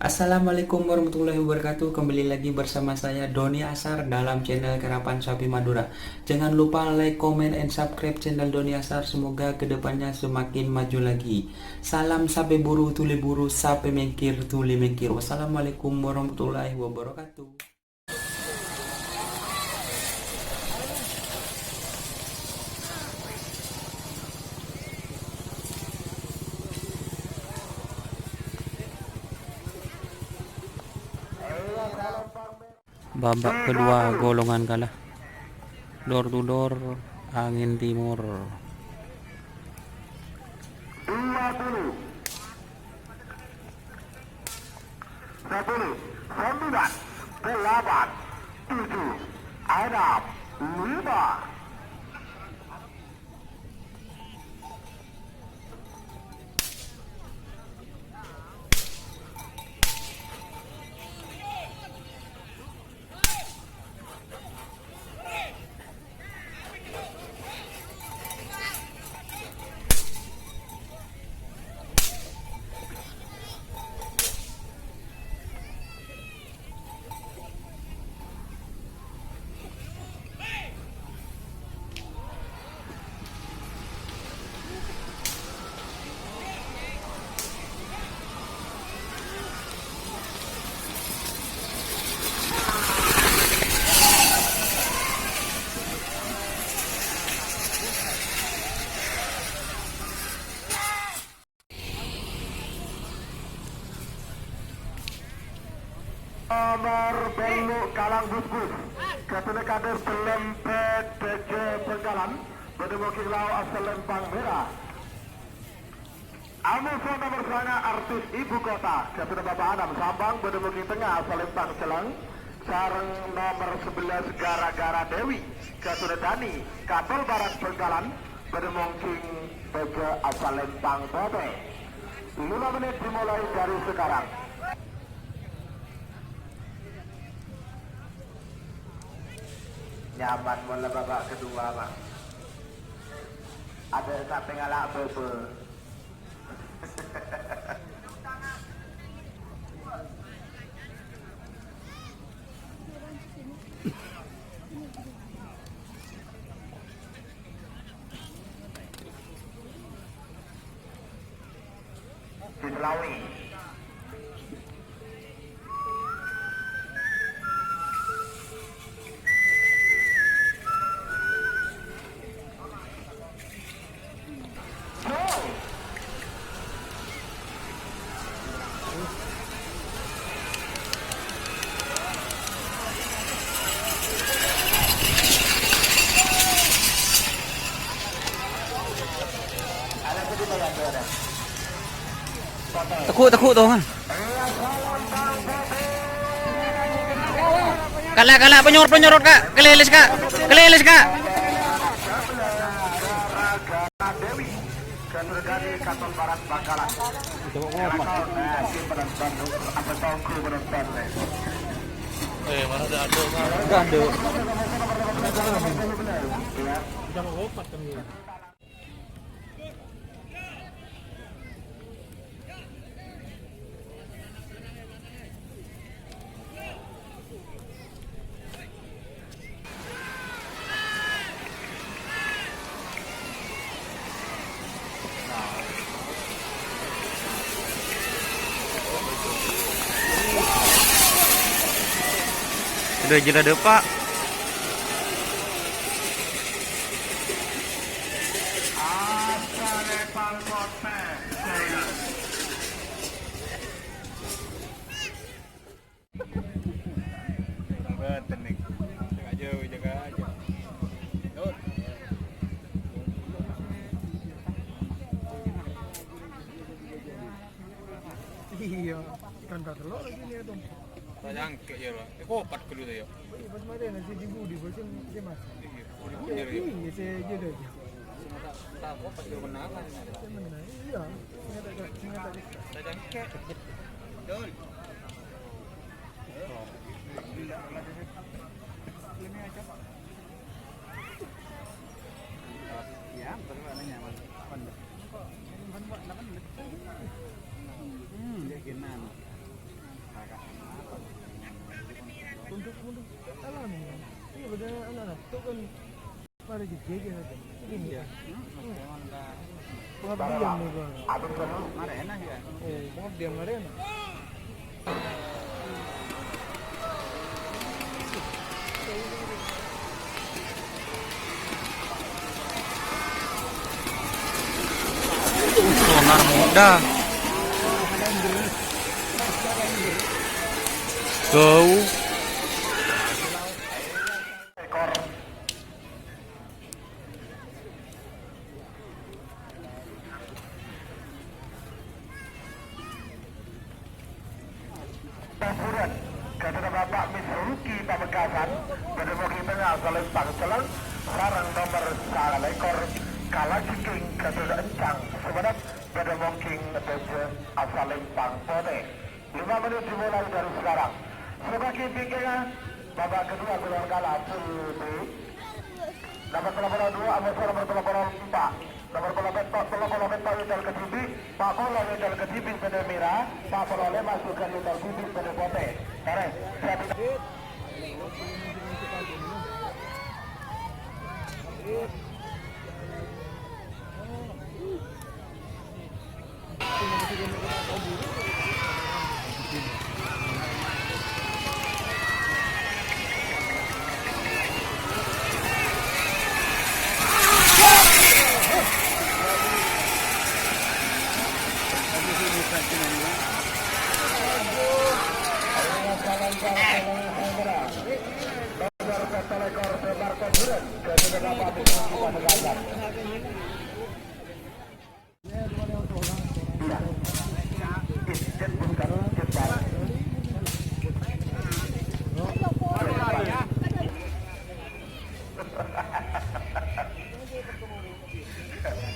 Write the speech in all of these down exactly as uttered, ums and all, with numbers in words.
Assalamualaikum warahmatullahi wabarakatuh. Kembali lagi bersama saya, Doni Asar, dalam channel Karapan Sapi Madura. Jangan lupa like, comment, and subscribe channel Doni Asar. Semoga kedepannya semakin maju lagi. Salam sape buru, tuli buru, sape mengkir, tuli mengkir. Wassalamualaikum warahmatullahi wabarakatuh. Babak kedua, golongan kalah. Door to door, angin timur. Dua puluh. Sepuluh, sembilan, delapan, tujuh, enam, lima. Nomer tello' Kalang Busbus. Ghâtèna kader Salempang Bâjâ Bhângkalan, bâdâ mongking lao' asal lempang mèra. Amoso nomer sanga' artis ibu kota, ghâtèna Bapa' Anam Sampang, bâdâ mongking tengnga asal lempang Celleng, sareng nomer sebelas Gara-Gara Dewi, ghâtèna Dani, Katol Barat Bhângkalan, bâdâ mongking bâjâ asal lempang bâbâ. Lima menit dimulai dari sekarang. Nyaman mon la babak kedua, Pak. Adâ' satèngalla bâbâ. Di Selawi. Teggu', teggu', to, kan. Kala', kala', penyorot, penyorot, Kak. Kelilis, Kak. Kelilis, Kak. Dewi, Gandul Dani, Katol Barat Bhângkalan. Coba ngomong. Eh, mana ada, ada. Enggak ada. Udah mau lompat kan dia. Udah jelas deh, Pak. Mboten, Neng. Jaga jauh, jaga aja. Yuk. Iya, kan tak telok lagi nih, Tom. Tak jangkrik ya, Pak. Eh, kopat dulu tuh, ya. Iya, pas mati nasi di budi, bosan dia, Mas. Iya, budi-budi, ya. Iya, saya aja deh. Cuma tak, tak kopat juga benar kan. Saya menang, iya. Saya tak, saya tak. Tak jangkrik. Betul. Ya, betul, ada nyaman. Apa enggak? Hmm, dia kena. Iyâ, bâdâ ana'-ana' tuh kan pada gigigir aja. Iyâ. Pengabdian nih, Bang. Marèna ya. Eh, pengabdian marèna. Sonar Muda. Bau. Hiburan, ghâdhuwânna Bapak Mitsuki Pamekasan, bâdâ mongking tengnga Salempang Celleng, sareng nomer sakalèkor, Kalajiking ghâdhuwânna Encang Sumenep, bâdâ mongking tengnga Salempang Potè. Lima menit dimulai dari sekarang. Sebagai bingkèngnga, babak kedua gulungan kala full B. Nomor tello puluh dua, Amoso nomor tello puluh empa'. Nomor tello puluh empa', tello puluh empa' ngèdhâl kadhibi', empa' puluh ngèdhâl kadhibi' bâdâ mèra, empa' puluh lèma' jhughân ngèdhâl kadhibi' bâdâ potè. Torè, satu.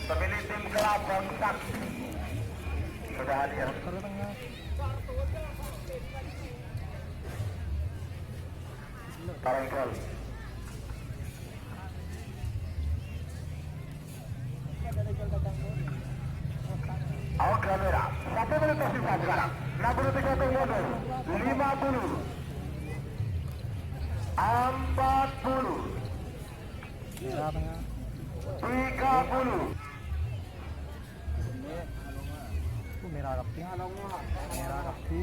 Pemilik tim Kelabang Sakti sudah hadir. Parengkel. Oke, Mera. Satu menit tersisa sekarang. Enam puluh tiga sekunde. Lima puluh. Empat puluh. Tiga puluh. Ku mèra kabbhi. Mèra kabbhi.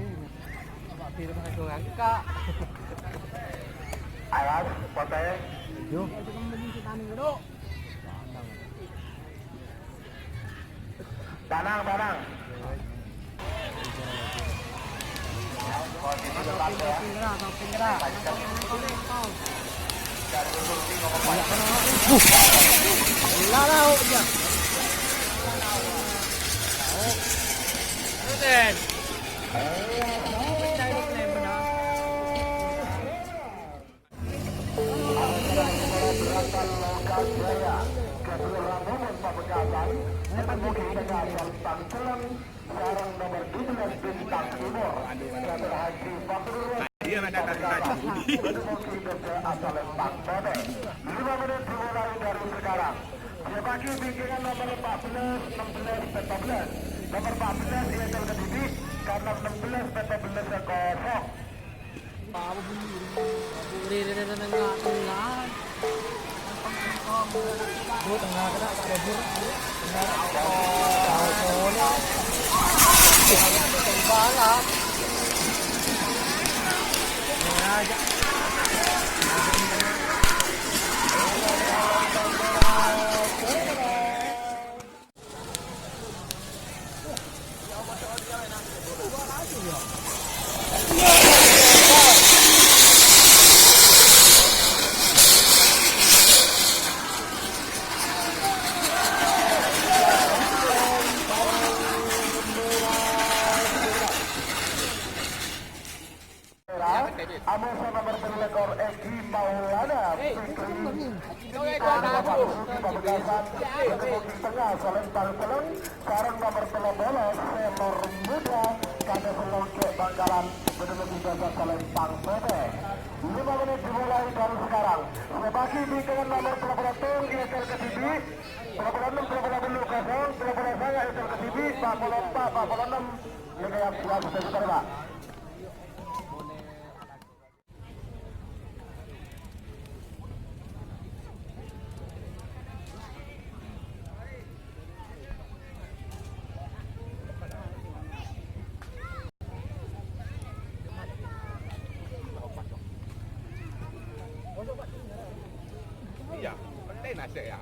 Awas, potè. Yo. Tanang, tanang. Lima menit dimulai dari sekarang. Siapakè bingkèngan nomor empat belas, enam belas, pètto belas. Nomor empat belas, Iyâ, kadhibi', karena enam belas, pètto belas kosong. Amoso nomor tello puluh lèkor Egi Maulana Fikri. Nomor empat puluh Sugi Pamekasan. Nomor tengah Salempang Celleng. Sareng nomor tello puluh Senor Muda. Kadhi Selongke Bangkalan. Bâdâ lebbi jasa Salempang Potè. Lima menit dimulai dari sekarang. Siapakè bingkèngan nomor tello puluh tong, Iyâ, kadhibi'. Tello puluh ennem, tello puluh tello kosong, tello puluh sanga, Iyâ, kadhibi'. Empat puluh empat, empat puluh ennem. Nèka yang biasa sebentar, Pak. Asik ya.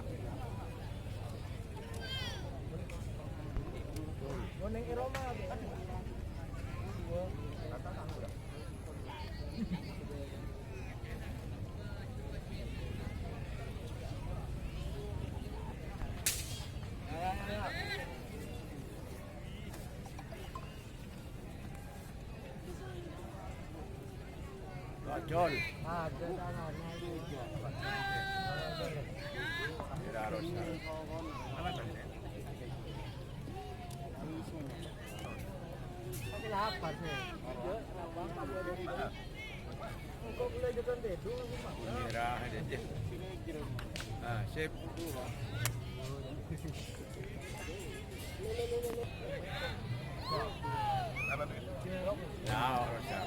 Rojol. Ira rosa. Tapi lapar sih. Engko' kula jotoan tèdung, Pak. Ira aja, Cek. Ah, sip. Ya, ora usah.